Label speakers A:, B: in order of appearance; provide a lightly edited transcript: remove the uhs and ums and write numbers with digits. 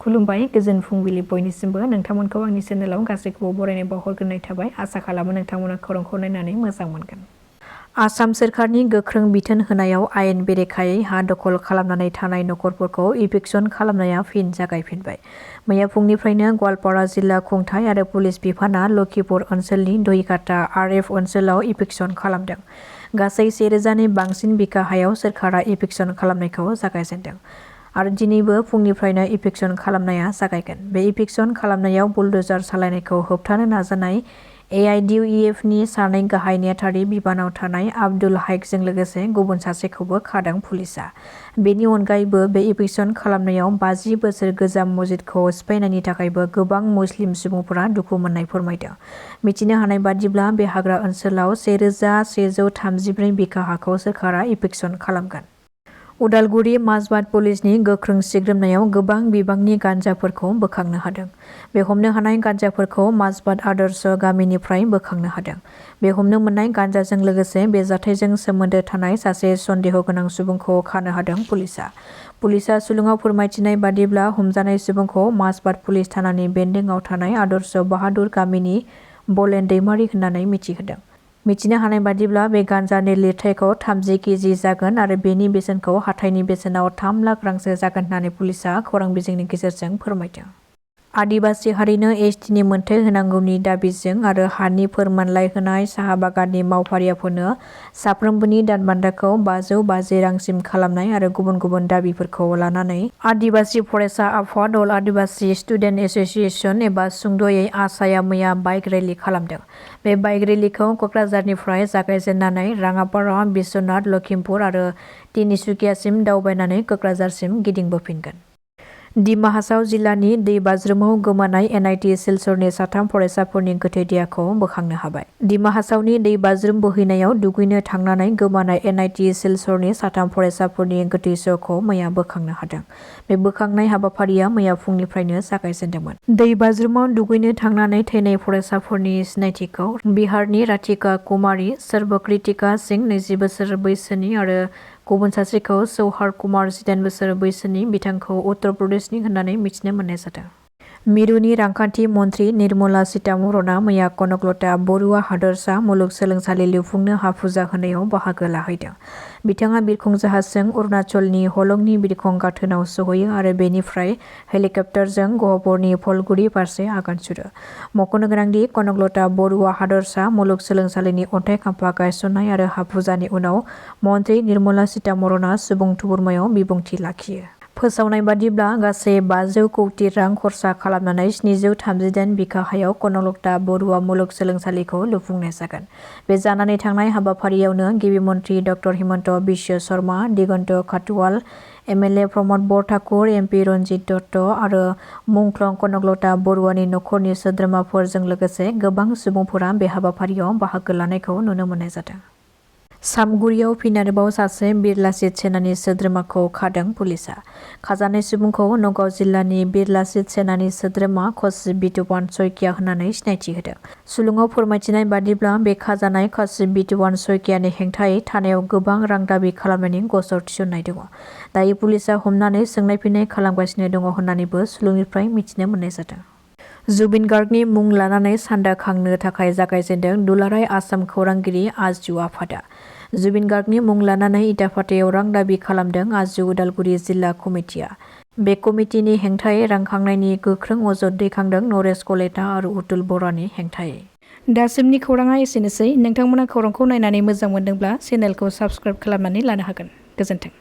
A: खुलुमबाय गोजोन फुंबिलि बयनिसिमबो नोंथांमोनखौ आंनि चेनेलाव गासैखौबो बरायनाय बावहरग्रोनाय थाबाय आसा खालामो नोंथांमोना खौरांखौ नायनानै मोजां मोनगोन। आसाम सोरखारनि गोख्रों बिथोन होनायाव आयेन बेरेखायै हा दखल खालामनानै थानाय नखरफोरखौ इभिक्सन खालामनाया फिन जागायफिनबाय। मैया फुंनिफ्रायनो गवालपारा जिल्ला खुंथाय आरो पुलिस बिफाना लखिपुर ओनसोलनि दहिकाटा RF ओनसोलाव इभिक्सन खालामदों। गासै 1000 नि बांसिन बिघा हायाव सोरखारा इभिक्सन खालामनायखौ जागायजेनदों। आरो दिनैबो फुंनिफ्रायनो इभिक्सन खालामनाया जागायगोन। बे इभिक्सन खालामनायाव बुलडोजार सालायनायखौ होबथानो नाजानाय AIDUEF नि सानै गाहाय नेहाथारि बिबानाव थानाय आब्दुल हाइकजों लोगोसे गुबुन सासेखौबो खादों पुलिसआ। बेनि अनगायैबो बे इभिक्सन खालामनायाव 50 बोसोर गोजाम मस्जिदखौ सिफायनायनि थाखायबो गोबां मुस्लिम सुबुंफोरा दुखु मोननाय फोरमायदों। मिथिनो हानाय बादिब्ला बे हाग्रा ओनसोलाव 1134 बिघा हाखौ सोरखारा इभिक्सन खालामगोन। उदालगुरि माजबाद पुलिसनि गोख्रों सिग्रोमनायाव गोबां बिबांनि गान्जाफोरखौ बोखांनो हादों। बे हमनो हानाय गान्जाफोरखौ माजबाद आदर्श गामिनिफ्राय बोखांनो हादों। बे हमनो मोननाय गान्जाजों लोगोसे बे जाथायजों सोमोन्दो थानाय सासे सन्देह गोनां सुबुंखौ खानो हादों पुलिसआ। पुलिसआ सुलुङाव फोरमायथिनाय बादिब्ला हमजानाय सुबुंखौ माजबाद पुलिस थानानि बेन्दोंआव थानाय आदर्श बाहादुर गामिनि बलेन दैमारि होननानै मिथिहोदों। मिथिनो हानाय बादिब्ला बे गान्जानि लिरथायखौ 30 केजि जागोन आरो बेनि बेसेनखौ हाथाइनि बेसेनाव 3 लाख रांसो जागोन होननानै पुलिसआ खौरां बिजोंनि गेजेरजों फोरमायदों। आदिबासि हारिनो STनि मोनथाय होनांगौनि दाबिजों आरो हानि फोरमानलाइ होनाय साहा बागाननि मावफारियाफोरनो साफ्रोमबोनि दानबान्थाखौ 550 रांसिम खालामनाय आरो गुबुन गुबुन दाबिफोरखौ लानानै आदिबासि फरायसा आफाद अल आदिबासि स्टुडेन्ट एस'सिएशन एबा सुंद'यै आसाया मैया बाइक रेलि खालामदों। बे बाइक रेलिखौ कक्राझारनिफ्राय जागायजेननानै राङापारा, बिश्वनाथ, लखिमपुर आरो तिनिसुकियासिम दावबायनानै कक्राझारसिम गिदिंबोफिनगोन। दिमा हासाव जिल्लानि दैबाज्रुमाव गोमानाय NIT सिलचरनि 3 फरायसाफोरनि गोथै देहाखौ बोखांनो हाबाय। दिमा हासावनि दैबाज्रुम बोहैनायाव दुगैनो थांनानै गोमानाय NIT सिलचरनि 3 फरायसाफोरनि गोथै सह'खौ मैया बोखांनो हादों। बे बोखांनाय हाबाफारिया मैया फुंनिफ्रायनो जागायजेनदोंमोन। दैबाज्रुमाव दुगैनो थांनानै थैनाय फरायसाफोरनि सिनायथिखौ बिहारनि राधिका कुमारी, सर्वकृतिका सिंह 20 बोसोर बैसोनि आरो गुबुन सासेखौ सौहार कुमार 14 बोसोर बैसोनि बिथांखौ उत्तर प्रदेशनि होननानै मिथिनो मोननाय जादों। मिरुनि रांखान्थि मन्थ्रि निर्मला सीतारमणआ मैया कनकलता बरुवा हादरसा मुलुगसोलोंसालि लुफुंनो हा फुजा होनायाव बाहागो लाहैदों। बिथाङा बिरखं जाहाजजों अरुणाचलनि हलंनि बिरखं गाथोनाव सहैयो आरो बेनिफ्राय हेलिकप्टारजों गहपुरनि फलगुरि फारसे आगान सुरो। मख'नो गोनांदि कनकलता बरुवा हादरसा मुलुगसोलोंसालिनि अन्थाइ खाम्फा गायसननाय आरो हा फुजानि उनाव मन्थ्रि निर्मला सीतारमणआ सुबुं थुबुरमायाव बिबुंथि लाखियो। फोसावनाय बादिब्ला गासै 500 कौटि रां खरसा खालामनानै 738 बिघा हायाव कनकलता बरुवा मुलुगसोलोंसालिखौ लुफुंनाय जागोन। बे जानानै थांनाय हाबाफारियावनो गिबि मन्थ्रि डक्टर हिमन्त बिश्व शर्मा, दिगन्त खाटुवाल, MLA प्रमद बरठाकुर, MP रन्जित दत्त आरो मुंख्लं कनकलता बरुवानि नखरनि सोद्रोमाफोरजों लोगोसे गोबां सुबुंफोरा बे हाबाफारियाव बाहागो लानायखौ नुनो मोननाय जादों। सामगुरियाव फिन आरोबाव सासे बिरलाचित सेनानि सोद्रोमाखौ खादों पुलिसआ। खाजानाय सुबुंखौ नगाव जिल्लानि बिरलाचित सेनानि सोद्रोमा खसिब बिटुवान सयकिया होननानै सिनायथि होदों। सुलुङाव फोरमायथिनाय बादिब्ला बे खाजानाय खसिब बिटुवान सयकियानि हेंथायै थानायाव गोबां रां दाबि खालामनायनि गसर थिसननाय दङ। दायो पुलिसआ हमनानै सोंनाय फिननाय खालामगासिनो दङ होननानैबो सुलुंनिफ्राय मिथिनो मोननाय जादों। जुबिन गार्गनि मुं लानानै सान्दा खांनो थाखाय जागायजेनदों दुलाराय आसाम खौरांगिरि आजु आफादा। जुबिन गार्गनि मुं लानानै इटाफाथायाव रां दाबि खालामदों आजु उदालगुरि जिल्ला कमिटिआ। बे कमिटिनि हेंथायै रां खांनायनि गोख्रों अजद दैखांदों नरेश कलेता आरो उतुल बरानि हेंथायै। दासिमनि खौराङा एसेनोसै। नोंथांमोना खौरांखौ नायनानै मोजां मोनदोंब्ला चेनेलखौ साबस्क्राइब खालामनानै लानो हागोन। गोजोन्थों।